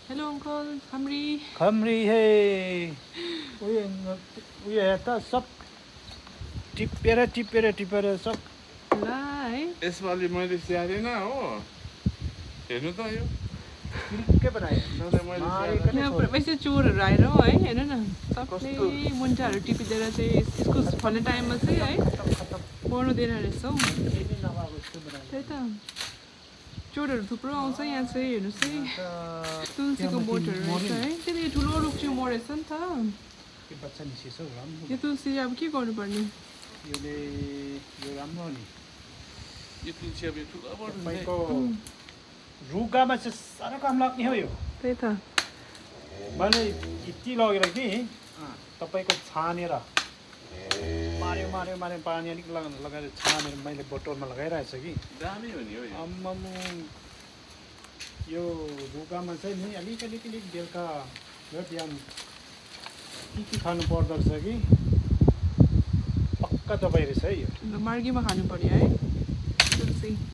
Hello, Uncle. Khamri. Khamri, hey. उयो हेर्दा सब टिपेर सब ल है यसपालि मैले स्याहारेन हो हेर्नु त यो के बनायो सधैँ मैले स्याहारेन यहाँ वैसे चोरहरू आएर हो है हेर्नु न सबले मुन्टाहरू टिपिदिएर चाहिँ यसको फल्ने टाइममा चाहिँ है पढ्नु दिएर रहेछ हौ त्यही त चोरहरू थुप्रो आउँछ यहाँ चाहिँ हेर्नुहोस् है तुलसीको बोटहरू रहेछ है त्यही त ठुलो रुख चाहिँ मरेछ नि त बच्चा निस्किछ हौ राम्रो यो तुलसी अब के गर्नुपर्ने यो राम्रो नि यो तुलसी अब ठुलो तपाईँको रुगामा चाहिँ साह्रो काम लाग्ने हो यो त्यही त मैले यति लगेर कि तपाईँको छानेर मार्यो पानी अलिक लगाएर छानेर मैले बोतलमा लगाइरहेको छु कि दामी हो नि हो यो आम्माम यो रुगामा चाहिँ नि अलिक बेलुका र बिहान के खानु पर्दो रहेछ कि पक्का दबाई रहेछ है यो मार्गीमा खानु पर्यो है तुलसी